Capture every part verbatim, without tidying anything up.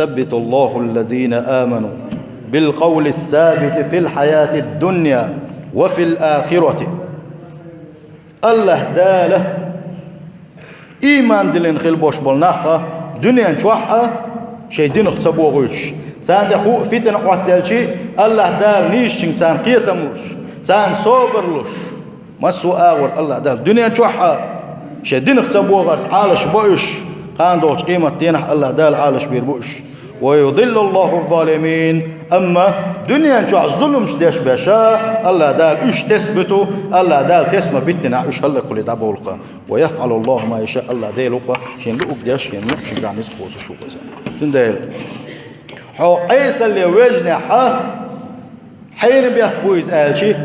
يثبت الله الذين آمنوا بالقول الثابت في الحياة الدنيا وفي الآخرة. АллахӀ Дала ийман диллина хила болуш болу нах а дуьнен чохь а шайн динах ца богӀуьйтуш, царна тӀе хӀуъа, фитна Ӏоттаделчи, АллахӀ Дала нийсачуьнга царна кхетам луш, царна собар луш, массо а агӀор АллахӀ Дала дуьнен чохь а шайн динах ца богӀарца Ӏалаш бо уьш, кхана долчу къематдийнахь АллахӀ Дала Ӏалаш бийр бу уьш. ويضل الله الظالمين. Амма дуьнен чохь зуламаш деш беша, АллахӀ Дала уьш тесна буьту, АллахӀ Дала тесна ма биттина уьш хӀаллакхуьлий дӀабовлу-кх. ويفعل الله ما يشاء. АллахӀ Дела ву-кх шен луург деш, шен луург шен гахь ницкъ кхочуш ву-кх иза. Цундела хьо Ӏесалле вежнехь а, хьайна бехк бу иза аьлчи,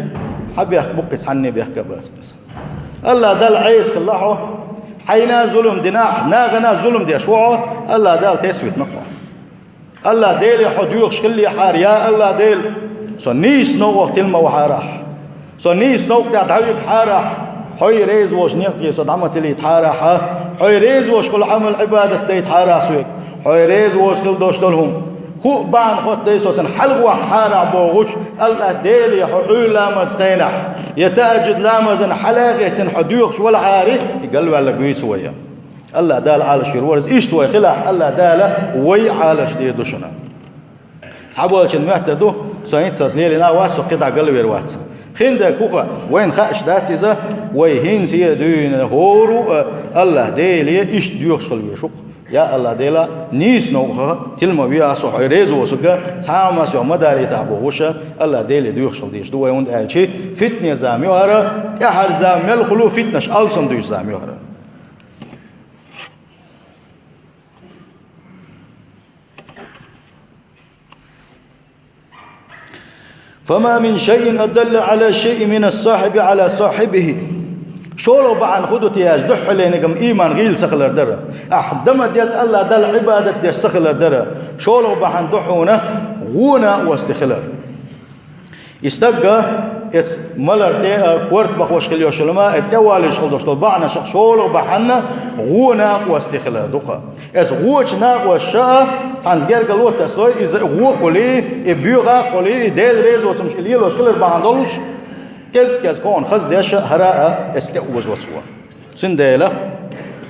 хьан бехк бу-кх иза, цхьанне бехк а бац иза. АллахӀ Далла Ӏеса хилла хьо, хьайна зулам динахь, нахана зулам деш ву хьо, АллахӀ Дала тесна витина-кх хьо. АллахӀ Деле хьо доьхуш хиллехьара, я АллахӀ Дела, со нийса новкъах тилма вахьарахь, со нийса новкъа тӀехь дӀавигахьарахь, хьо реза волчу некъа тӀера со дӀа ма тилийтахьарахь, хьо реза волуш хилла Ӏамал-Ӏибадат дайтахьарахь соьга, хьо реза воцу хила долуш долу хӀума, хӀуъа бахьана хӀоттадай со цунна хьалхаваккхахьарахь бохучу, АллахӀ Деле хьо Ӏуьйра ламазан хенахь я тахӀажжуд ламазан хьала а гӀеттина хьо доьхуш валахьара, и галваьлларг вуьйцу вай. АллахӀ Дала Ӏалашйийр вара иза. Иштта вай хилахь, АллахӀ Дала вай Ӏалашдийр ду шуна. Цхьаболчун моьттур ду, со хӀинццалц лелийна а вац, со кхидӀа галвер вац. ХӀинца хӀун хаьа, вайна хаьаш дац иза, вай хӀинца а дуьйна хӀора а АллахӀ Деле иштта доьхуш хила везаш ву-кх. Я АллахӀ Дела, нийса новкъах тилма вехьа со, хьо реза воцург, цхьа а масех ма далийтахь бохуш, АллахӀ Деле доьхуш хила дезаш ду вай, хӀунда аьлча фитне зама ю хӀара, тӀаьхьара зама мел хуьлу фитнаш алсам дуьйцу зама ю хӀара. فما من شيء أدل على شيء من الصاحب على صاحبه. ШолгӀа бахьана хӀун ду те аьлча, дуьххьале нигам ийман гӀийла ца хилар дара. Ахь дан ма деза АллахӀ Далла Ӏибадат деш ца хилар дара. ШолгӀа бахьана ду хьуна вон накъост хилар. И стаг а, эцу малар тӀе а, корта бахош хила йолуш йолу ма, и тӀе валийш хила долуш долу бахьанашах шолгӀа бахьана вон накъост хилар ду-кх. Эцу вончу накъосташа а, цхьаьнца гергарло тасадой, иза вон хуьлий, и боьха а хуьлий, и Дела реза воцург и лелош хилар бахьана долуш, кӀез-кӀезиг кхунна хаза деш а, хӀара а эцу тӀе озо цо. Цундела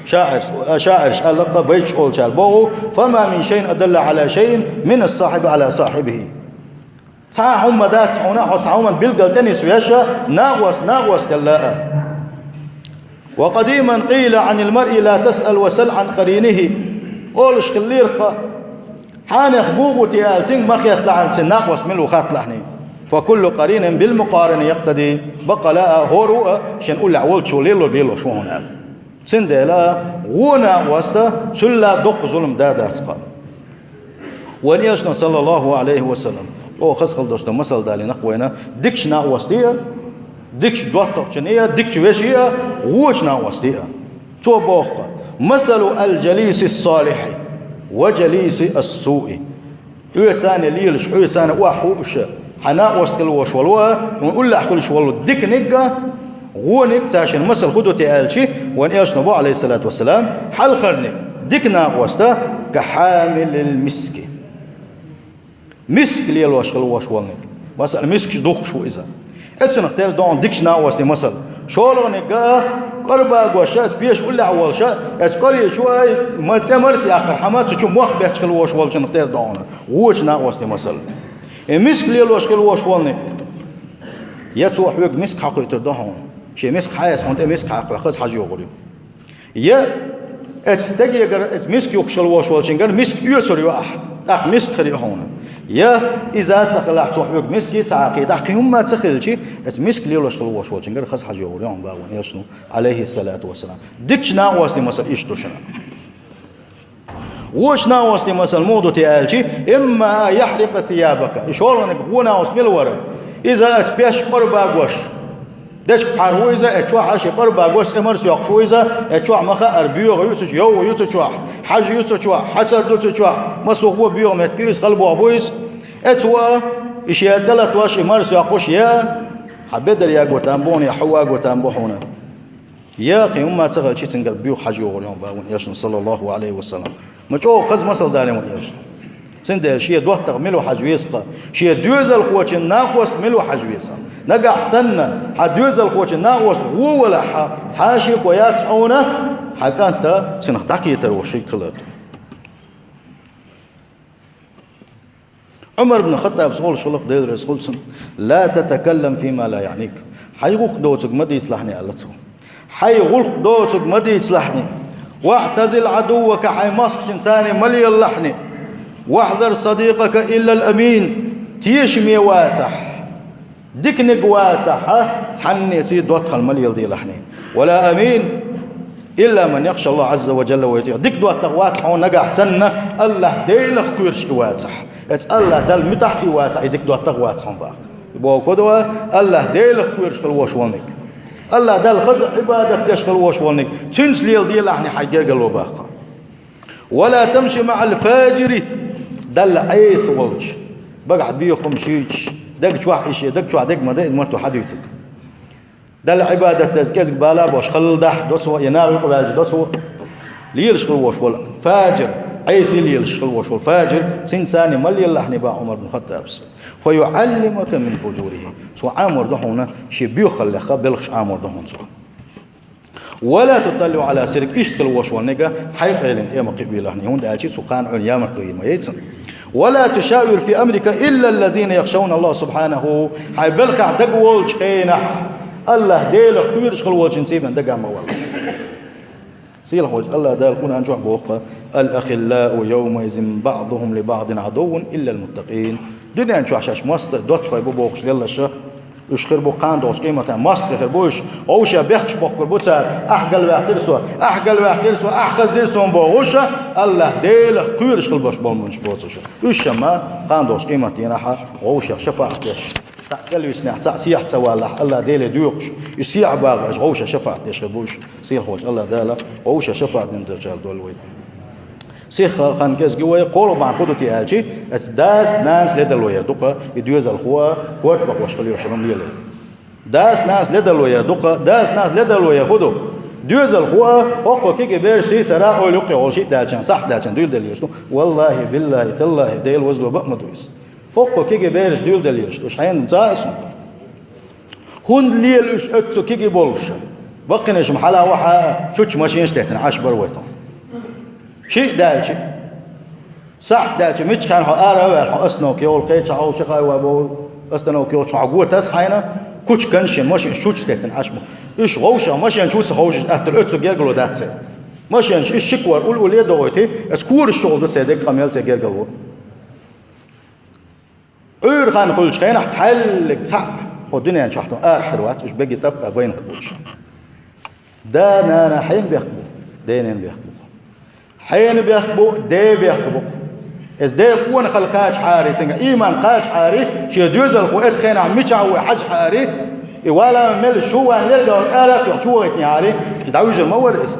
шаӀирш-, шаӀирша аьлла-кх, байташ олучара боху: فما من شيء أدل على شيء من الصاحب على صاحبه. Цхьа а хӀума ма дац хьуна, хьо цхьа хӀуманна билггал тӀе нисвеш а, накъост накъосталла а. وقديما قيل عن المرء لا تسأل وسل عن قرينه. Олуш хиллера-кх, хьанех бугӀу те аьлла, цуьнга ма хетталахьара, цуьнан накъост мила ву хатталахьний. فكل قرين بالمقارن يقتدي. Баккъала а, хӀора а шен уллехь волчо лело лелош ву хьуна аьлла. Цундела вон накъост цуьнан доккха зулам дан дац-кх. Вайн Элчано, саллаллаху Ӏалайхи ва саллам, оха хаза хила долуш дан масал далийна-кх вайна, дикачу накъостий а, дикачу доттагӀчунний а, дикачу веший а, вончу накъостий а. Цо боху-кх: مثل الجليس الصالح وجليس السوء. Хьоьца цхьаьна лелаш, хьоьца цхьаьна охьахууш, хьан накъост хила волуш волу а, хьуна уллехь хуьлуш волу диканиг а, вониг а, цаьршиннан масал хӀун ду те аьлча, вайн Элчано боху, Ӏалайхиссалату вассалам, хьалхарниг, дика накъост а, كحامل المسك. Миск лелош хила волуш волниг. Масала, мискаш духкуш ву иза. Эцунах тера ду хьуна дикачу накъостийн масал. ШолгӀаниг а кӀорабагош а, эцу пеша уллехь волуш а, эцу кӀорачу а ма-, цӀе марса яккхар хьама, цу чу мох бетташ хила волуш волчунах тера ду хьуна вончу накъостийн масал. И миск лелош хила волуш волниг. Я цо хьоьга миск хьакхуьйтур ду хьуна. Шен миск хьаэца, хьуна тӀе миск хьакхоьхьу, хаза хьажа йогӀур ю. Я эцу стегегара, эцу миск юхкуш хила волуш волчуьнгара миск оьцур ю ахь, тӀаккха миск хир ю хьуна. Я иза ца хилахь, цо хьоьга миск ца хьакхийтахь, кхин хӀумма ца хилча, эцу миск лелош хила волуш волчуьнгара хаза хьажа йогӀур ю хьуна боху вайн Элчано, Ӏалайхиссалату вассалам. Дикачу накъостийн масал иштта ду шуна. Вончу накъостийн масал муха ду те аьлча, إما أن يحرق ثيابك. И шолгӀаниг вон накъост мила вара? Иза эцу пеша кӀорабагош, дечиг пхьар ву иза, эцу чохь а шен кӀорабагош, цӀе марса йоккхуш ву иза, эцу чохь ма хаара, боьха ю цу чохь, йовха ю цу чохь, хьажа ю цу чохь, хьацар ду цу чохь, массо а боьха меттиг ю иза, халбохь бу иза. Эцу а, и шен цӀе латош, и марса йоккхуш я, хьан бедар яго там бу хьуна, я хьо ваго там бу хьуна. Я кхин хӀумма ца хилча, цуьнгара боьха хьажа йогӀур ю хьуна боху вайн Элчано, саллаллаху Ӏалайхи ва саллам. Ма чӀогӀа хаза масал далийна вайн Элчано. Цундела шен доттагӀа мила ву хьажа веза-кх, шен доьзалхочун накъост мила ву хьажа веза. Нагахь санна хьан доьзалхочун накъост вон валахь, цхьа а шеко яц хьуна, хьан кӀант цунах дӀакхетар волуш хилар. Ӏумар ибн Хаттаб, Дала реза хуьлда цунна: «لا تتكلم فيما لا يعنيك». Хьайн гӀуллакх доцург ма дийцалахь, аьлла цо. Хьайн гӀуллакх доцург ма дийцалахь. «واعتزل عدوك», хьайн мостагӀчун цӀарна ма лелалахь. «واحذر صديقك إلا الأمين». Тешаме вацахь, диканиг вацахь, цхьаннеца доттагӀалла ма леладелахь. «ولا أمين إلا من يخشى الله عز وجل ويطيعه». Дика доттагӀа вац хьуна нагахь санна, АллахӀ-Делах кхоьруш и вацахь. Эцу АллахӀ-Далла муьтӀахь и вацахь, и дика доттагӀа вац хьуна боху. Боху ду, АллахӀ-Делах кхоьруш хила волуш волниг, АллахӀ-Далла хаза Ӏибадат деш хила волуш волниг, цуьнца леладелахь хьайн гергарло боху. «ولا تمش مع الفاجر». Далла Ӏеса волчу, багахь бехам шуьйцуш, даг чохь иша, даг чохь дерг ма дан иза, ма-ту хьан дуьйцург. Далла Ӏибадат даза кӀезиг бала а беш, халла дахь а до цо, я нахе юкъа ваьлча до цо. Лелаш хила волуш волу фажир, Ӏеса лелаш хила волуш волу фажир, цуьнца цӀарна ма лелалахь, боху Ӏумар ибн Хаттабас. «فيعلمك من فجوره». Цо Ӏамор ду хьуна, шен боьхаллех белхаш Ӏамор ду хьуна цо. «ولا تطلع على سرك». Иштта хила волуш волниг хьайн къайлина тӀе ма кхиавелахь, хӀунда аьлча цу кхана Ӏуьйранна ямартло йийр ма яц. «ولا تشاور في أمرك إلا الذين يخشون الله سبحانه». Хьайн белхахь дага волчу хенахь, АллахӀ-Делах кхоьруш хила волчун цӀийбан дагахь ма вала. Сийлахь волчу АллахӀ-Дала Къуръан чохь боху: «الأخلاء يومئذ بعضهم لبعض عدو إلا المتقين». Дуьнен чохь шаьш мостагӀий доццушхой бу бохуш лелларш, уьш хир бу кхана долчу къематан мостагӀий хир бу уьш, вовшех бехкаш бохкур бу цара: «Ахь галваьккхира со, ахь галваьккхира со, ахь хаза дира суна», – бохуш, АллахӀ-Делах кхоьруш хила болуш болу муьлш боцуш. Уьш ма кхана долчу къематдийнахь вовшех шапаӀат деш, цхьаъ кӀелвиснехь, цхьаъ сехьа ца валахь, АллахӀ-Деле доькъуш, уьш сехьа багӀаш, вовшех шапаӀат деш хир бу уьш. Сийлахь волчу АллахӀ-Дала вовшех шапаӀат дина долчарах дойла вай. Сиха хан кӀезиг вай, кхоалгӀа бахьана хӀун ду те аьлча, эцу дас-нанас ледарло яр ду-кх и доьзалхо, корта бахош хила йолуш хӀума лелар. Дас-нанас ледарло яр ду-кх, дас-нанас ледарло яр хӀун ду? Доьзалхо, хӀокхо кегий бераш сийсара, ойла юккъе волуш шиъ даьлча, сахьт даьлча дуьйладелла йиш ду. Валлахи, биллахи, таллахи, Дела вазло бакъ ма ду иза. ХӀокхо кегий бераш дуьйладелла йиш ду, уьш хьенан ца а суна. ХӀунда лела уьш оццу кегий болуш? Баккхийнаш-м хьала вахьа чучча машинаш теттина Ӏаш бара вай тхо. Шиъ даьлча, сахьт даьлча, миччахьа хьо ара а ваьлла, хьо остановка йолу, кхечахьа хьо ши хай вай боху, остановка йолчу хьо го таса хьайна, кучу каншин машинаш чучча теттина Ӏаш бу. Уьш вовшах машен чу ца ховшуш аьттур оццу гергало дац церан. Машенаш иш шикор улле а догӀуьйтий, аса кораш шолгӀа ду церан дегга къамел церан гергало. Ӏуьйра хан хуьлучу хенахь цхьаьллиг цхьаъ хӀокху дуьнен чохь тхуна арахьар вац, уьш бегий тӀапкъа байна хир болуш. Да-нана хьенан бехк бу? Денан бехк бу. Хьенан бехк бу? Ден бехк бу. Иза ден къонахалла кхачахьара, цуьнга ийман кхачахьара, шен доьзалхо эцу хенахь мичахь ву хьажахьара, и вала мел шу ван лелла кӀара а тоьхна чу вахийтинехьара, и дӀавуьжур ма вара иза.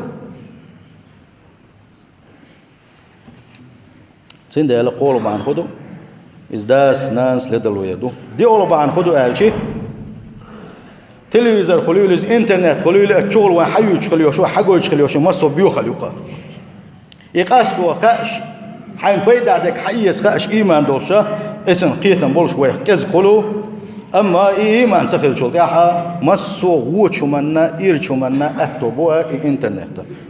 Цундела кхоалгӀа бахьана хӀун ду? Иза дас-нанас ледарло яр ду. ДоьалгӀа бахьана хӀун ду аьлча, телевизор хуьлийла иза, интернет хуьлийла, аса чухула вайн хьаюьйцуш хила йолуш, хьагойтуш хила йолуш массо а боьхалла ю-кх. И къасто хууш, хьайна пайда дерг хьаэца хууш, ийман долуш, эцна кхетам болуш вайх кӀезиг хуьлу. Амма и ийман ца хиллачул тӀаьхьа массо а вочу хӀуманна, ирчу хӀуманна аьтто бу и интернет.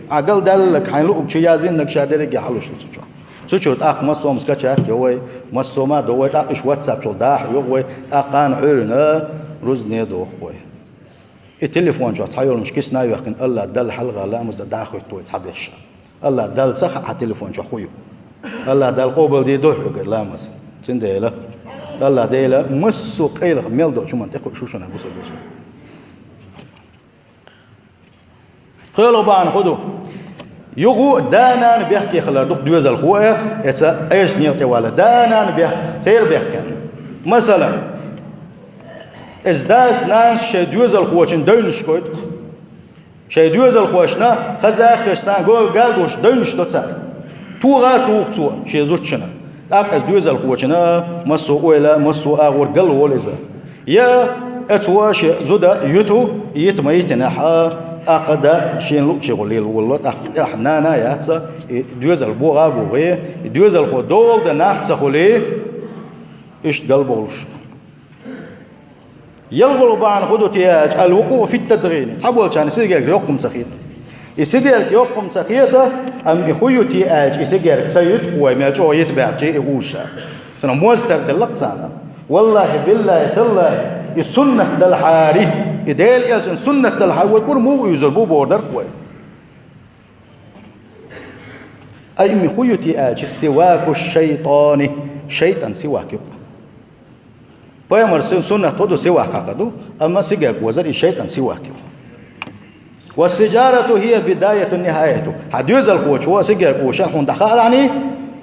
Ахь галдаьлларг, хьайна луург чу яздинарг ша дерриге хьалуш ду цу чохь. Цу чуьра тӀаккха массо а хӀума скачать йо вай, массо а хӀума до вай, тӀаккха уьш WhatsApp чухула даха йо вай, тӀаккха кхана Ӏуьйранна рузбане доху вай. И телефон чохь цхьайолчу кисана а йоьхкина, АллахӀ Далла хьалха ламаз дан дӀахӀоьтту вай цхьаберш. АллахӀ Далла ца хаьа хьан телефон чохь хӀун ю. АллахӀ Далла къобалдийр ду хьоьгара ламаз. Цундела АллахӀ Дела массо а къайлаха мел долчу хӀуманна тӀекхуьуш ву шуна, бусалба вежарий. ПхоьалгӀа бахьана хӀун ду? Юха да-нана бехке хилар ду-кх доьзалхо а, эца Ӏеса некъа тӀе вала. Да-нана бехк, церан бехкенна. Масала, эца дас-нанас шайн доьзалхочун девнаш гойту-кх. Шайн доьзалхошна хаза а хезаш, царна гал гуш девнаш до цара. Тоха а туху цо шен зудчунна. ТӀаккха эца доьзалхочунна массо а ойла, массо а агӀор галволу иза. Я эцо шен зуда юьту, йита ма йитинехь а, ТӀаккха да шен луъчи гӀулле волло, тӀаккха тӀехь нана яц, и доьзал богӀа а богӀе, и доьзалхо дола дан нах ца хуле, иштта галбовлуш. ЯлгӀул бахьана хӀун ду те аьлча, ал-вукъуъ фит-тадгӀини. Цхьаболчарна сигерг йоккха ца хета. И сигерг йоккха ца хета, амма и хӀун ю те аьлча, и сигерг ца юьту вай, мел чӀогӀа йита баьхчи и уша. Цунах моз тардалла-кх царна. Валлахьи, биллахьи, таллахьи, и суннат далахьара, и Делан элчан суннат далахьара, вай кура муха уьйзур бу бохург дара-кх вай. Ай, амма хӀун ю те аьлча, сиваку шайтӀани, шайтӀан сивак ю-кх. Пайхамаран сун-, суннат хӀун ду, сивак хьакха ду, амма сигерг озар и шайтӀан сивак ю. Ва сиджарату хӀия бидаяту нихаяту. Хьан доьзалхочо сигерг ошал хьуна дӀахаалахьани,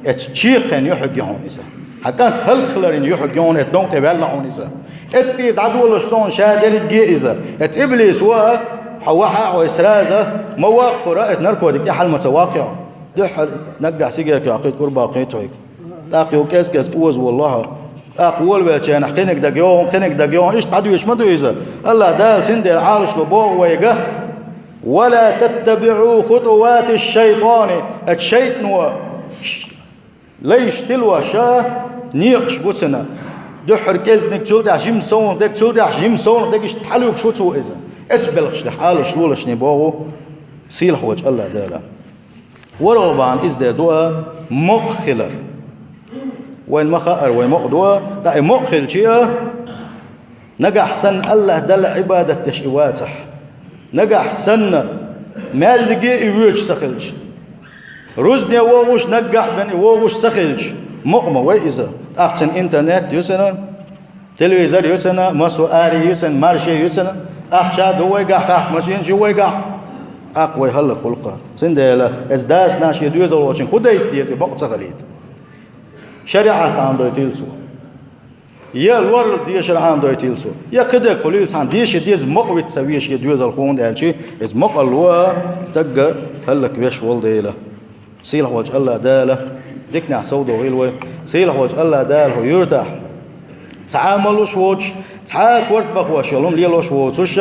эцу чекхен юхьиг ю хьуна иза. Хьан кӀант хӀаллакьхиларан юхьиг ю хьуна, эцу дов тӀе ваьлла хьуна иза. Эцу тӀера дӀадолуш ду хьуна ша дерриге иза. Эцу иблис ву а, хьо вахьа а хьо сраза, ма ваккхара, эцу наркотик тӀе хьал ма ца ваккхий хьо. Дуьххьал наггахь сигерг йоккхийта кӀурба кхийта хьоьга. ТӀаккха юха кӀез-кӀезиг оза воллу хьо. ТӀаккха волавелчарна кхиниг дага йогӀу, кхиниг дага йогӀу, иштта дӀадоьшуш ма ду иза. АллахӀ Дала цундела Ӏалашо боху вайга: «Ва ла таттабиӀу хутувати шайтӀани». Эцу шайтӀано лайш тилла а, некъаш бу цуьнан. Дуьххьара кӀеззиг, цул тӀаьхьа жимма совнах дерг, цул тӀаьхьа жимма совнах дерг, иштта хьалуьйгуш ву цо иза. Эцу белхаш тӀехь Ӏалашо лолашна боху сийлахьчу АллахӀ Дала. ВорхӀ бахьана иза дер ду а мукъа хилар. Вайна ма хаъара, вай мукъа ду а, ткъа и мукъа хилчи а, нагахь санна АллахӀ Далла Ӏибадат деш и вацахь, нагахь санна маьллиге и воьдуш ца хилча, рузбане вогӀуш, наггахь бен и вогӀуш ца хилча, мукъа ма вай иза. ТӀаккха цуьнан интернет ю цуьнан, телевизор ю цуьнан, массо а ари ю цуьнан, марши ю цуьнан, ахча ду вайгахь, хахка машинаш ю вайгахь. ТӀаккха вай хӀаллакьхур-кх. Цундела эцу дас-нанас шен доьзалхочуьнга хӀун дайта деза, и мукъа ца хилийта? ШариӀат Ӏамадойтийла цо. Я лоралла дешар Ӏамадойтийла цо, я кхидерг хуьлийла цхьаьна, деша деза мукъа виц ца везаш я доьзалхо, хӀунда аьлча иза мукъалла а стаг хӀаллаквеш волу дела. Сийлахьчу АллахӀ Дала диканехь совдохийла вай. Сийлахьчу АллахӀ Дала хӀокху юьртахь цхьа а ма луш воцуш, цхьа а корта бахош йолу хӀума лелош воцуш,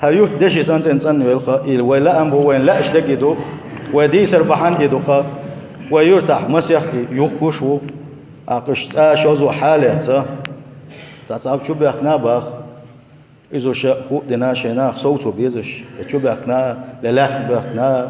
хӀара юрт деши санна цӀена цӀанвелла-кх, и вай лаам бу, вайна лаьаш дерг и ду, вай дийцар бахьана и ду-кх, вай юьртахь масех и юхкуш ву, аккхуш цкъа шозза хьалаэца. Цхьа цхьаъ чу баьхкина а баха. Иза ша хӀуъа дина шайн нах совцо безаш, я чу баьхкина, я лаьтта баьхкина,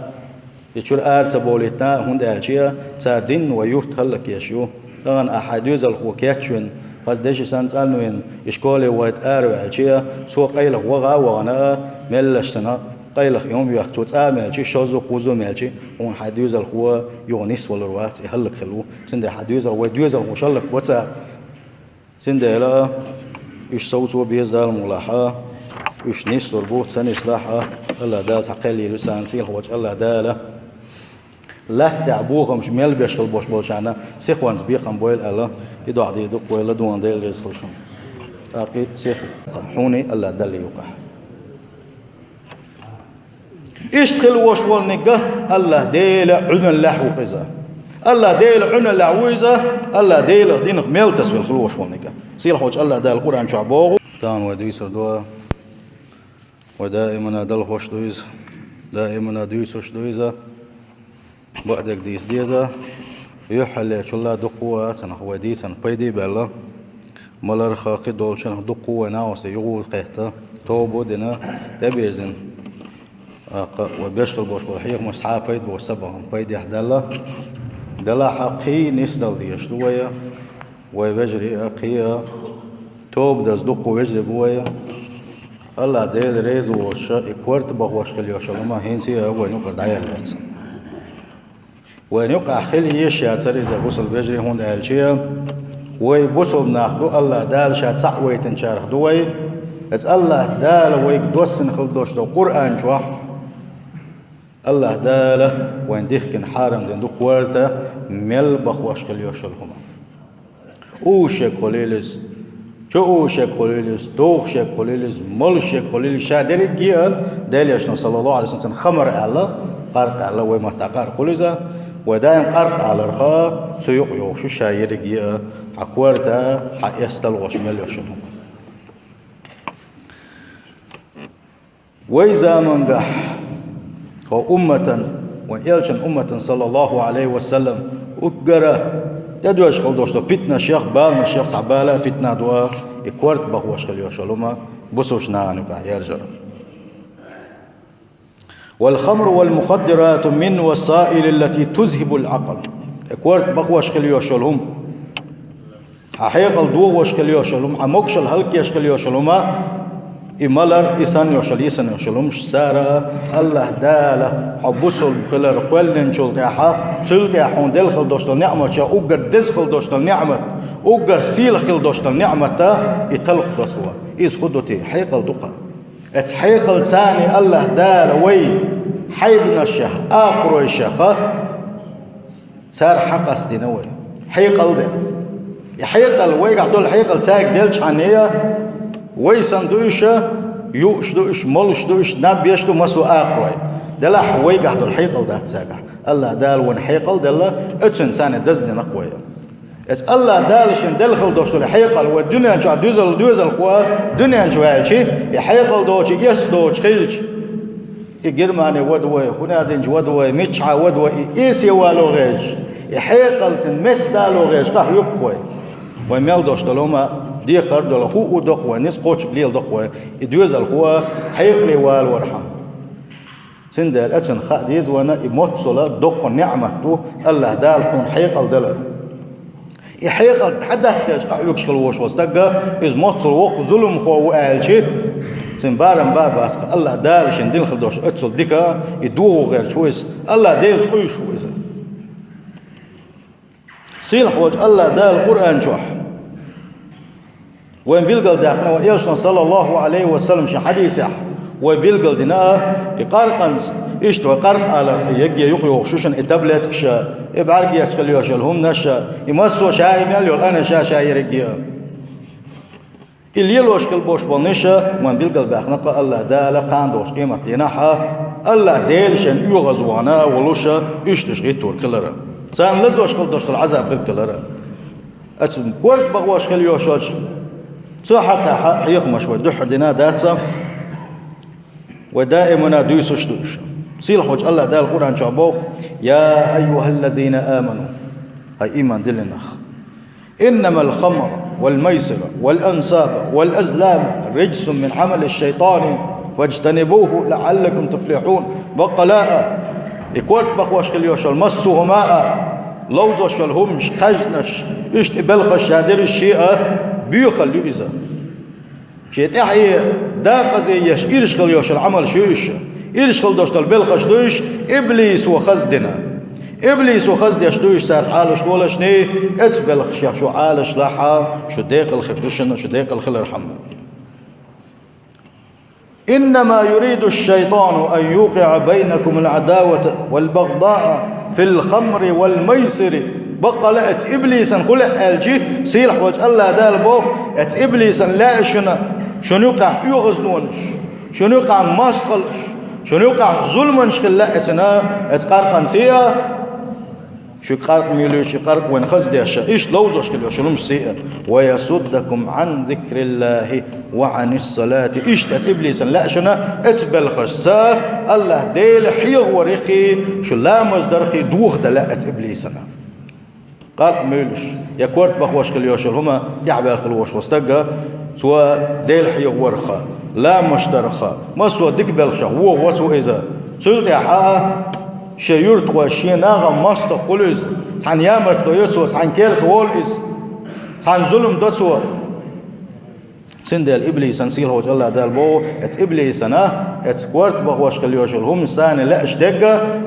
я чуьра ара ца болийтина, хӀунда аьлча цара динна вай юрт хӀаллакъеш ю. Тахана ахь хьайн доьзалхо кечвина, хаза деши санна цӀанвина, и школе вайта араваьлча, цо къайлаха ваха а вахана, меллаша санна къайлаха и хӀума йоьхку, цо цкъа а мелча, шозза, кхузза а мелча, хьуна хьайн доьзалхо юха нисвалур вац, и хӀаллакьхилла ву. Цундела хьан доьзал-, вай доьзалхо хӀаллакбо цара. Цундела уьш совцо беза Дала мукъалахь, уьш нислур бу, ца нислахь, АллахӀ Дала цхьа кхел йийр ю царна, сийлахьчу АллахӀ Дала. Лаьтта тӀехь бохамаш мел беш хила болуш болчарна сихонца бекхам бойла аьлла, и доӀа дийр ду-кх вай, ладогӀа Дела реза хуьлда шуна. ТӀаккха и сих хьуний АллахӀ Даллий юкъахь. Иштта хила волуш волниг а АллахӀ Делан Ӏуьналлехь ву-кх иза. АллахӀ Делан Ӏуьналлехь ву иза, АллахӀ Делан динах мел тасавелла хила волуш волниг а. Сийлахьчу АллахӀ Дала Къуръан чохь боху: «Тахана вай дуьйцур ду, вай даимана далхош ду иза, даимана дуьйцуш ду иза». Бакъдерг дийца деза, юьххьарлечул а дуккха а цунах вай дийцина пайда а баьлла, маларх а кхидолчунах дуккха а вай накъостий юха а кхетта, тоба а дина, тӀебирзина. ТӀаккха вай беш хила болуш болу хьехамаш цхьа а пайда боцуш ца бахана, пайдехь даьлла. Делахь а кхин а нисдала дезаш ду вай, вай вежарий а, кхин а тоба даза дуккха а вежарий бу вай. АллахӀ Дела реза воцуш, и корта бахош хила йолуш йолу хӀума хӀинца а вайна юкъара дӀаяьлла яц. Вайна юкъахь хила езаш яцара иза, бусалба вежарий, хӀунда аьлча вай бусалба нах ду, АллахӀ Дала Ша цхьаъ вайтинчарах ду вай. Иза АллахӀ Дала вайга доссина хила долуш долу Къуръан чохь АллахӀ Дала вайна дихкина, хьарам дина ду корта мел бахош хила йолуш йолу хӀума. Уьш ерг хуьлийла иза, чу уьш ерг хуьлийла иза, тухуш ерг хуьлийла иза, молуш ерг хуьлийла иза, ша дерриге а, Делан Элчано, саллаллаху Ӏалайхи ва саллам, цунна хамар аьлла, къаркъа аьлла, вай маттахь къаркъа хуьлу иза, вай даим къаркъа аларх, цу юкъа йогӀуш ю ша ерриге а, хьан корта, хьан эс талхош мел йолуш йолу хӀума. Вай замангахь хӀокху умматан, вайн элчан умматан, саллаллаху Ӏалайхи ва саллам, уггара тӀедоьжна хила долуш долу питанашех, баланашех цхьа бала а, фитна а ду и корта бахош хила йолуш йолу хӀума бусулбачу нахана юкъахь яржар. والخمر والمخدرات من وسائل التي تذهب العقل. И корта бахош хила йолуш йолу хӀума, хьан хьекъал дохош хила йолуш йолу хӀума, хьан могушалла хӀаллакъеш хила йолуш йолу хӀума, и малар, и санна йолуш йолу, и санна йолуш йолу хӀумаш, цара а АллахӀ Дала хьо бусулба хилар кхоьллинчул тӀаьхьа, цул тӀаьхьа хьуна делла хила долуш долу неӀматех уггар деза хила долуш долу неӀмат, уггар сийлахь хила долуш долу неӀмат а, и талхадо цо. Иза хӀун ду те? Хьекъал ду-кх. Оцу хьекъалца АллахӀ Дала вай хьайбанашех, акхаройшех цара хьакъастийна вай. Хьекъал де. И хьекъал, вайгахь долу хьекъал цаьрга делчхьана, вай санна ду уьш, юуш ду уьш, молуш ду уьш, наб еш ду массо а акхарой. Делахь вайгахь долу хьекъал дац цаьргахь. АллахӀ Дала вайна хьекъал а делла, оцунца даздина-кх вай. Оцу АллахӀ Дала шена делла хила долуш долу хьекъал, вай дуьнен чохь доьзал-, доьзалхо дуьнен чу ваьлча, и хьекъал доцуш, эс доцуш хилча, и Германи вада вай, хӀун а динчу вада вай, миччахьа вада вай, и эсе вало гӀерташ, и хьекъалца метта дало гӀерташ къахьоьгу-кх вай. Вай мел долуш долу хӀума декхар а долу, хӀуъу доккху вай, ницкъ кхочуш леладоккху вай, и доьзалхо хьекъале валавархьама. Цундела оцунна хаа деза вайна, и моццул доккха неӀмат ду АллахӀ Дала хьуна хьекъал далар. И хьекъал дӀадахьийтича къахьоьгуш хила волуш волу стаг, иза моццул воккха зуламхо ву аьлча, цуьнан барам бан а бац-кх, АллахӀ Дала шена дина хила долуш оццул дика, и дохо гӀерташ ву иза, АллахӀ Делаца къуьйсуш ву иза. Сийлахь волчу АллахӀ Дала Къуръан чохь вайна билгалдаьккхина, вайн элчано, саллаллаху Ӏалайхи ва саллам, шен хьадисехь вай билгалдина а, и къаркъанца, иштта вай къаркъа алар, и ерриге юкъайогӀуш ю шуна и таблеткаш а, и бӀаьргех хила йолуш йолу хӀуманаш а, и массо а ша и мел йолу анаша ша ерриге а. И лелош хила болуш болу ниш а вайна билгалбаьккхина-кх АллахӀ Дала кхана долчу къематдийнахь а, АллахӀ Дела шен оьгӀазвахана а волуш а, уьш деш гӀиттор хилар а, царна лазош хила долуш долу Ӏазап хир хилар а. Оцу корта бахош хила йолуш йолчу цу хьакъехь хьехамаш вай дуьххьара дина а дац, вай даимана дуьйцуш а ду уьш. Сийлахь волчу АллахӀ Дала Къуръан чохь боху: «Я айюхаллазина аману», хӀай ийман диллина нах, «иннамал хамру вал майсиру вал ансабу вал азламу риджсун мин Ӏамали шайтани фаджтанибуху лаӀаллакум туфлихьун». Баккъала а, и корта бахош хила йолуш йолу массо а хӀума а, ловзош йолу хӀуманаш, кхаьжнаш, иштта и белхаш ша дерриш а, боьхалла ю иза. Шен тӀаьхье дакъаза еш, ирча хила йолуш йолу Ӏамалш ю уьш, ирча хила долуш долу белхаш ду уьш, иблисо хаздина. Иблисо хаздеш ду уьш царах Ӏалашдолашний, оцу белхашех шу Ӏалашлахь а, шу декъала хир ду шуна, шу декъала хилархьама. «Иннама юриду шайтану ан юкъиӀа байнакумул Ӏадавата вал багъдаа фил хамри вал майсири». Баккъала а, оцу иблисан хӀун лаьа аьлча, сийлахь волчу АллахӀ Дала боху, оцу иблисан лаьа шуна, шуна юкъахь оьгӀаздонаш, шуна юкъахь мостагӀаллаш, шуна юкъахь зуламаш хила лаьа цуьнан, оцу къаркъанца а, шу къаркъа муьйлуьйтуш, и къаркъа вайна хаздеш а, иштта ловзош хила йолуш йолу хӀуманаш а. «Ва ясуддакум Ӏан зикриллахи ва Ӏанис салати». Иштта оцу иблисан лаьа шуна, оцу белхашца АллахӀ Дела хьехаварехи, шу ламаз дарехи дохадан лаьа оцу иблисана. Къаркъа муьйлуш, я корта бахош хила йолуш йолу хӀума тӀаьхьаваьлла хила волуш волу стаг, цо Дела хьехаварх, ламазаш дарх, массо а дика белхашех вогӀу цо иза. Цул тӀаьхьа а шен юьртахой, шен нахана мостагӀа хуьлу иза. Цхьана ямарта до цо, цхьана керта волу иза, цхьана зулам до цо. Цундела иблисан, сийлахь волчу АллахӀ Дала боху, оцу иблисана, оцу корта бахош хила йолуш йолу хӀуманаш цунна лаьаш дерг,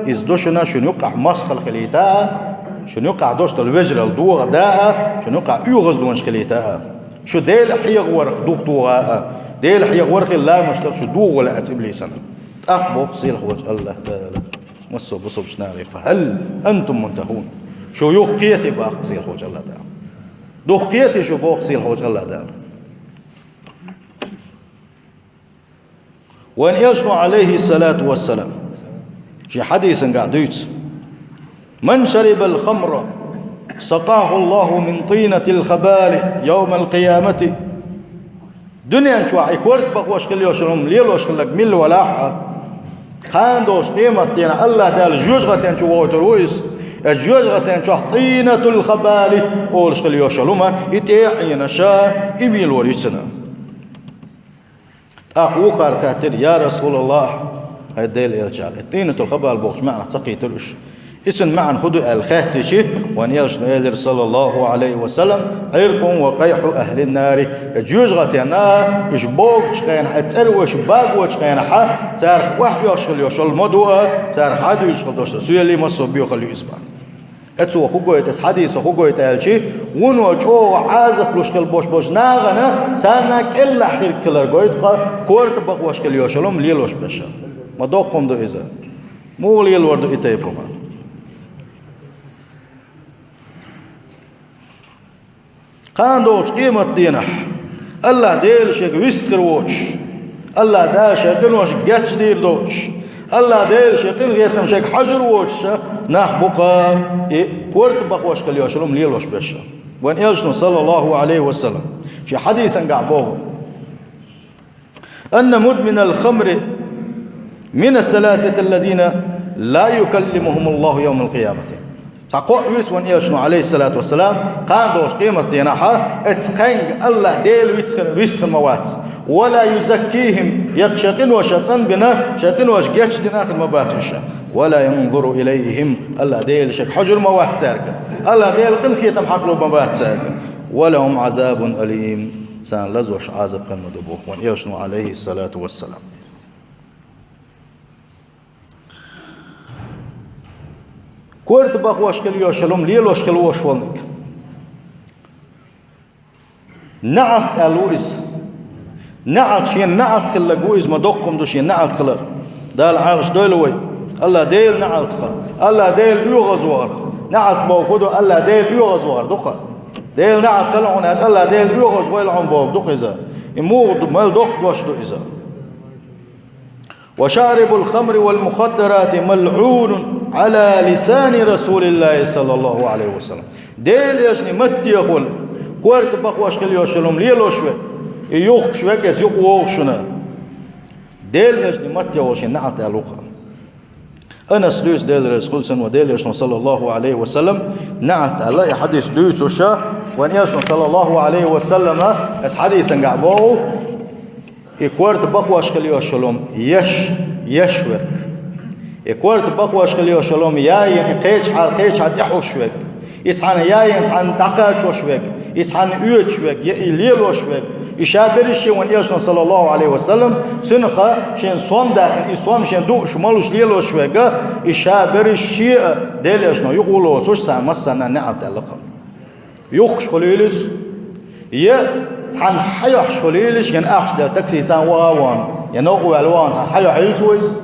иза ду шуна, шуна юкъахь мостагӀалла хилийта а, шуна юкъахь долуш долу вежаралла дохадан а, шуна юкъахь оьгӀаздонаш хилийта а. Шу Дела хьехаварх духадогӀа а, Дела хьехавархи ламазаш дарх шу дохо лаьа оцу иблисана. ТӀаккха боху сийлахь волчу АллахӀ Дала массо а бусулбачу нахе: «Фа хӀал антум мунтахӀун?» Шу юха кхетий, боху сийлахь волчу АллахӀ Дала. Духа кхетий шу, боху сийлахь волчу АллахӀ Дала. Вайн элчано, Ӏалайхи салату вассалам, шен хьадисангахь дуьйцу: «Ман шарибал хамра сакъаху Аллаху мин тинатил хабали явмал къиямати». Дуьнен чохь и корта бахош хила йолуш йолу хӀума лелош хилларг милла валахь а, кхана долчу къематдийнахь АллахӀ Дала жоьжахатин чу вохуьйтур ву иза. Оцу жоьжахатин чохь тӀийнатул хабали олуш хила йолуш йолу хӀума, и тӀе а Ӏенаш, и мила вара йицина. ТӀаккха вукхара хаьттира: «Я РасулаллахӀ, хӀай Делан элча, и тӀийнатул хабал бохучу маьӀнах ца кхийтира уьш. Ицун маьӀна хӀун ду?» аьлла хаьттичи, вайн элчано элира, саллаллаху Ӏалайхи ва саллам: «Ӏиркъун ва къайхьу ахӀлин нари». Жоьжахатин а, уьш богучу хенахь, цӀервеш багочу хенахь, царах охьаоьхуш хила йолуш йолу ма ду а, царах хьадуьйлуш хила долуш соьлий массо а боьхалла ю иза боху. Оцо хӀун гойту, оцу хьадисо хӀун гойту аьлчи, вуно чӀогӀа Ӏазап луш хила бош болчу нахана, царна кӀеллахь хирг хилар гойту-кха, корта бахош хила йолуш йолу хӀума лелош берш. Ма доккха хӀума ду иза. Муха лелор ду и тайпа хӀума? Кхана долчу къематдийнахь АллахӀ Дела шега вистхир воцуш, АллахӀ Дала шайн къинош гечдийр доцуш, АллахӀ Дела шайн къинхетам шега хьожур воцуш нах бу-кха и корта бахош хила йолуш йолу хӀума лелош берш. Вайн элчано, саллаллаху Ӏалайхи ва саллам, шен хьадисангахь боху: «Анна мудминал хамри мина саласатал лазина ла юкаллимухумуллаху йовмал къиямати». Цхьа кхоъ вуьйцу вайн элчано, Ӏалайхиссалату вассалам, кхана долчу къематдийнахь оцу кхаьнга АллахӀ Дела вистхир, вистхир ма вац. «Ва ла юзаккихим», я шайн къинош цӀанбина, шайн къинош гечдина хир ма бац уьш. «Ва ла янзуру илайхим», АллахӀ Дела шега хьожур ма вац цаьрга. АллахӀ Дела къинхетам хьакхалур ма вац цаьрга. «Ва лахум Ӏазабун алим», царна лазош Ӏазап хир ма ду боху вайн элчано, Ӏалайхиссалату вассалам. Корта бахош хила йолуш йолу хӀума лелош хила вош волниг. НеӀалт аьлла ву иза. НеӀалт, шена неӀалт хилларг ву иза, ма доккха хӀума ду шена неӀалт хилар. Дала Ӏалаш дойла вай. АллахӀ Дела неӀалт хиларх, АллахӀ Дела оьгӀазвахарх. НеӀалт бохург ду АллахӀ Дела оьгӀазвахар ду-кха. Дела неӀалт хила хьуна аьлча, АллахӀ Дела оьгӀазвойла хьуна бохург ду-кха иза. И муха ду, мел доккха дош ду иза. «Ва шарибул хамри вал мухаддарати малъунун Ӏала лисани Расулиллахи саллаллаху Ӏалайхи ва саллам». Делан элчанан маттехула корта бахош хила йолуш йолу хӀума лелош верг, и юхкуш верг, иза юкъавогӀуш верг. Делан элчанан маттехула шена неӀалт аьлла ву-кха. Анас дуьйцу, Дела реза хуьлда цунна, вайн Делан элчано, саллаллаху Ӏалайхи ва саллам, неӀалт аьлла, и хьадис дуьйцуш, вайн элчано, саллаллаху Ӏалайхи ва саллама, оцу хьадисангахь боху: И корта бахош хила йолуш йолу хӀума еш, еш верг. И корта бахош хила йолуш йолу хӀума яйина, и кхечахьара кхечахьа тӀехьуш верг. И цхьаьна яйина, цхьаьна дӀакхачош верг. И цхьаьна оьцуш верг, я и лелош верг. И ша берриш а вайн элчано, саллаллаху Ӏалайхи ва саллам, цуьнах шен сом даьккхина, и сом шен дууш, молуш, лелош верг, и ша берриш а Делан элчано юкъа лоцуш, царна массарна неӀалт аьлла-кха. Юхкуш хуьлийла иза, я цхьаьна хьайохьуш хуьлийла иза, шена ахча делла таксица ваха а вахана, я новкъа ваьлла вахана цхьаьна хьайохьийла цо иза,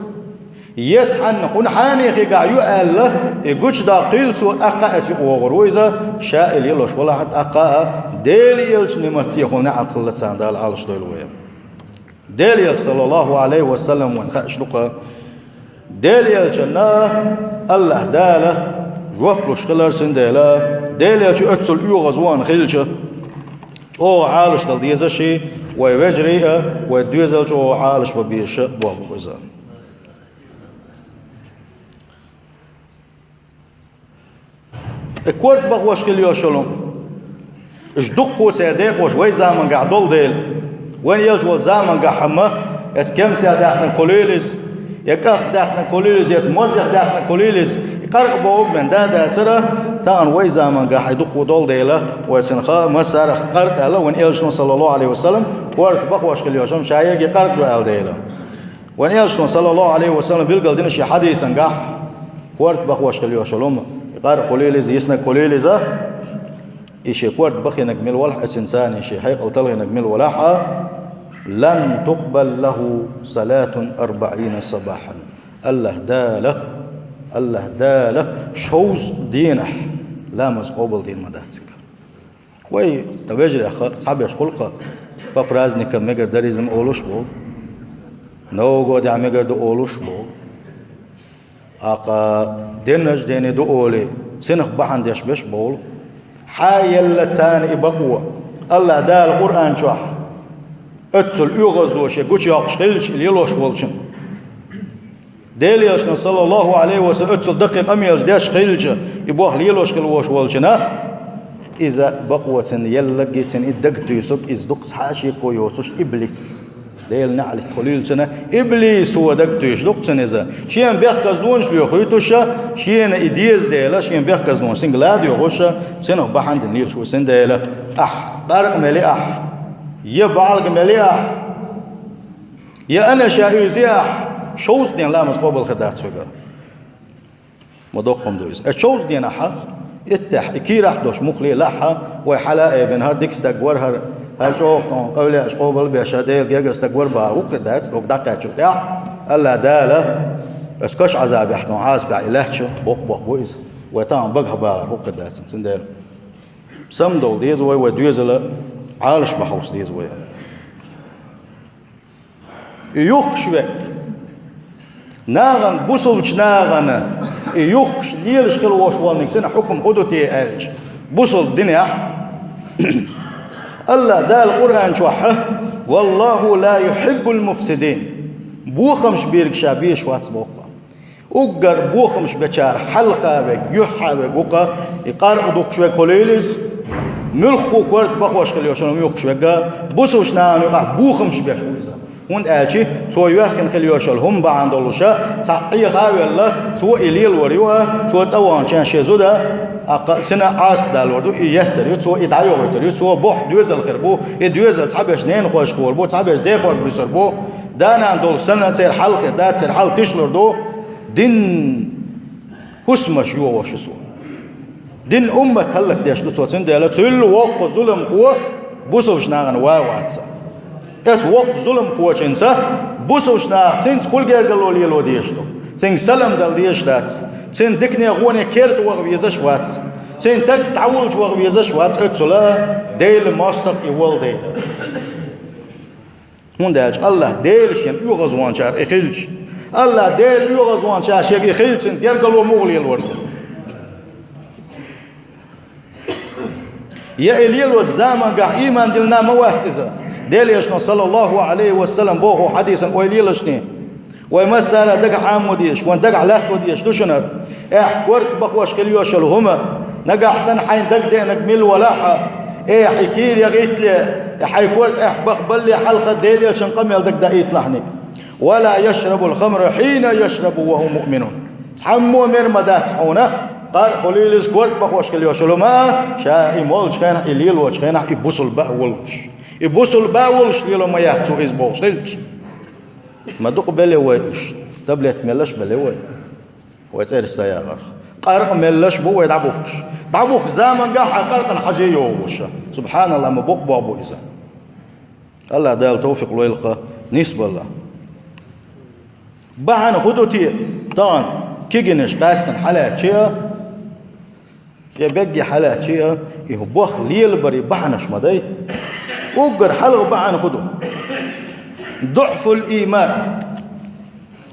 я цхьаьна хӀунда хьанехигахь ю аьлла, и гучудоккхийла цо, тӀаккха а оцу юкъа вогӀур ву иза, ша и лелош валахь а, тӀаккха а Делан элчанан маттехула неӀалт хилла царна, Дала Ӏалаш дойла вай. Делан элча, саллаллаху Ӏалайхи ва саллам, вайна хууш ду-кха. Делан элчанна АллахӀ Дала жоп луш хилар, цундела Делан элча оццул оьгӀазвахана хилча, чӀогӀа Ӏалашдала дезаш а, вай вежарий а, вай доьзал чӀогӀа Ӏалашбан безаш а боху иза. И корта бахош хила йолуш йолу хӀума, уьш дуккха а церан декъош вай замангахь долу дела, вайн элча волу замангахь хӀума, эца кемсех даьккхинарг хуьлийла иза, я кӀахка даьккхинарг хуьлийла иза, эца мозех даьккхинарг хуьлийла иза, и къаркъа бохург бен да дацара, тахана вай замангахь и дуккха долу дела, вай цуьнан ха, массарах къаркъа аьлла, вайн элчано, саллаллаху Ӏалайхи ва саллам, корта бахош хила йолуш йолу хӀума ша ерриге къаркъа ду аьлла дела. Вайн элчано, саллаллаху Ӏалайхи ва саллам, билгалдина шен хьадисангахь, корта бахош хила йолуш йолу хӀума, и къаркъа хуьлийла иза, йиснарг хуьлийла иза, и шен корта бахийнарг мила валахь а, эцна царна шен хьекъал талхийнарг мила валахь а, «Лан тукъбал лаху салатун арбаӀина сабахьан». АллахӀ Дала, АллахӀ Дала шовзткъа денахь ламаз къобалдийр ма дац цуьнан. Вай, тхан вежарех цхьаберш хуьлу-кха, по праздникам мегар дара иза ма олуш боху, Новый годехь мегар ду олуш боху. ТӀаккха день рождения ду олий, цуьнах бахьана деш берш боху. Хьан елла царна и бакъо? АллахӀ Дала Къуръан чохь: Оццул оьгӀазло шен гучайоаккхаш хилча, и лелош волчун. Делан Элчано, саллаллахӀу Ӏалайхи ва саллам, оццул даккхий къамелаш деш хилча, и болх лелош хила волаш волчунна, иза бакъо цунна елларгья, цунна и дагатуьйсург, иза дукха цхьа а шеко йоцуш, иблис. Делан наӀалт хуьлийла цунна, иблисо дагатуьйсуш ду-кх цунна иза. Шена бехказлонаш лоьхуьйтуш, шена и деза дела, шена бехказлонаш цунга ладоьгӀуш, цунах бахьана дина лелаш ва цун Дела. Ахь къаркъа мел я ахь, е бӀалга мел я ахь, е анаша уьйзий ахь, шовзткъа ден ламаз къоабал хир дац хьоьгара. Ма доккха хӀума ду иза. Э, шовзткъа денахьа, иттех, и кийрахь долуш муха лелахь а, вай хьала а бина, хӀара дика стаг вара хӀара, хӀара чӀогӀа тхуна къевлеш, къоабал беш, Делан гергара стаг вара бахар хӀуъа хир дац, хӀокху дӀакхаьччул тӀаьхьа, Аллах Дала, оцу каш Ӏазабехь тхуна Ӏазапехь и лаьтташ, боккха бохам бу иза. Вай тахана багахь бахар хӀуъа хир дац, цундела. Самадовла деза вай, вай доьзал Ӏалашбан хьовса деза вай. И юхкуш верг. Нахана, бусалбачу нахана, и юхкуш лелаш хила волуш волниг цуьнан хьукам хӀун ду те аьлча, бусалба динехь Аллах Дала Къуръан чохь: «Валлаху ла юхиббул муфсидин». Бохамаш бийриг ша безаш вац боху. Уггар бохамаш бечара хьалха верг, юьххьа верг ву-кх, и къаркъа духкуш верг хуьлийла иза. Муьлхха а корта бахош хила йолуш верг юхкуш верг, бусалбачу нахана юкъахь бохамаш беш ву иза. ХӀунда аьлча цо йоьхкина хила йолуш йолу хӀума бахьана долуш, цхьаъ Ӏеха а велла, цо и лелор ю, цо цӀа ваханчу шен зуда, а кхин а цуьнан Ӏазап далор ду, и еттар ю, цо и дӀайохуьйтур ю, цо боху доьзал хир бу, и доьзал цхьаберш ненахошка гӀур бу, цхьаберш дехошка буьсур бу. Да-нана долуш санна, церан хьал хир дац, церан хьал тишалур ду. Дин хӀусамаш йохуш ю цо. Дин уммат хӀаллакдеш ду цо, цундела цул воккха зуламхо бусалбачу нахана ван вац. Оцу воккхачу зуламхочуьнца бусалбачу наха цуьнца хӀун гергарло лело дезаш ду? Цуьнга салам дала дезаш дац. Цуьнан дикане, гӀоне керта ваха везаш вац. Цуьнан таг дӀавуллучу ваха везаш вац, оццула Делан мостагӀа и волу дела. ХӀунда аьлча Аллах Дела шена оьгӀазваханчара и хилча, Аллах Дела оьгӀазваханчара шега и хилча, цуьнца гергарло муха лелор ду? Я и лелочу замангахь ийман диллина ма вац иза? Делан Элчано, саллаллаху Ӏалайхи ва саллам, боху хьадисан ойла елаш дин. Вай массара дагахь Ӏамо дезаш, вайн дагахь латто дезаш ду шуна хӀара. Ахь корта бахош хила йолуш йолу хӀума, нагахь санна хьайн дагадеанарг мила валахь а, ахь и кийра яхийтале, и хьайн корта ахь баха балале хьалха Делан Элчанан къамел дагадаийталахьниг. «Ва ла яшрабул хамра хьина яшрабу ва хӀува муъминун». Цхьаммо мер ма дац хьуна, къаркъа хуьлийла иза, корта бахош хила йолуш йолу хӀума а, ша и молчу хенахь, и лелочу хенахь, и бусалба а волуш. И бусалба а волуш лело ма яц цо иза бохуш хилча. Ма дукха белла вай уьш, таблетка меллаш а белла вай. Вай цӀераш ца яхарх. Къаркъа меллаш а бу вай дӀабухкуш. ДӀабухкучу замангахь а къаркъана хьажий йогӀуш. СубхьаналлахӀ, ма боккха бохам бу иза. Аллах Дала тавфикъ лойла-кх, нисбала. Бахьана хӀун ду те, тахана кегийнаш къаьстина хьалаьттача а, я бегге хьалаьттача а, и бохам лелабаре бахьанаш ма дай. Уггар хьалха бахьана хӀун ду? ДуӀфул ийман.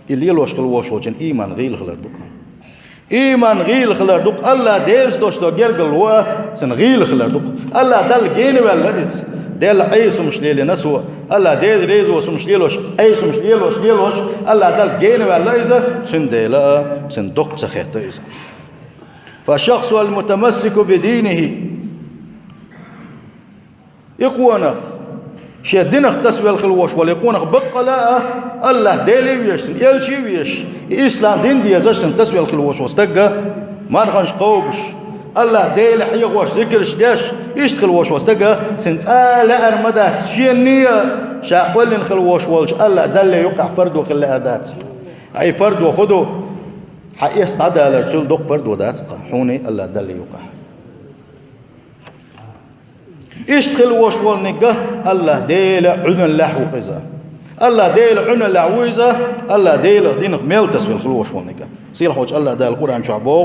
И лелош хила волуш волчун ийман гӀийла хилар ду-кх. Ийман гӀийла хилар ду-кх, Аллах Делаца долуш долу гергарло а цуьнан гӀийла хилар ду-кх. Аллах Далла генаваьлла иза. Делан Ӏеса хӀумаш лелийна цо. Аллах Дела реза волу хӀумаш лелош, Ӏеса хӀумаш лелош, лелош, Аллах Далла генаваьлла иза, цундела а цуьнан доккха ца хетта иза. Фашахсу аль-мутамассику бидинихи. И къонах, шен динах тасавелла хила волуш волу и къонах, баккъала а Аллах Деле а везаш, цуьнан элче а везаш, и ислам дин дезаш, цуьнан тасавелла хила волуш волу стаг а, марханаш кхобуш, Аллах Дела хьехош, зикраш деш, иштта хила волуш волу стаг а, цуьнан цкъа а лаьара ма дац, шена а, ша кхоьллина хила волуш волчу Аллах Далле юкъахь пардо хила лаьара дац. Ткъа и пардо хӀун ду? Хьан эс дӀадалар, цул доккха пардо дац-кх хьуна а Аллах Далле юкъахь. Иштта хила волуш волниг а Аллах Делан Ӏуьналлехь ву-кх иза. Аллах Делан Ӏуьналлехь ву иза, Аллах Делан динах мел тасавелла хила волуш волниг а. Сийлахьчу Аллах Дала Къуръан чохь боху: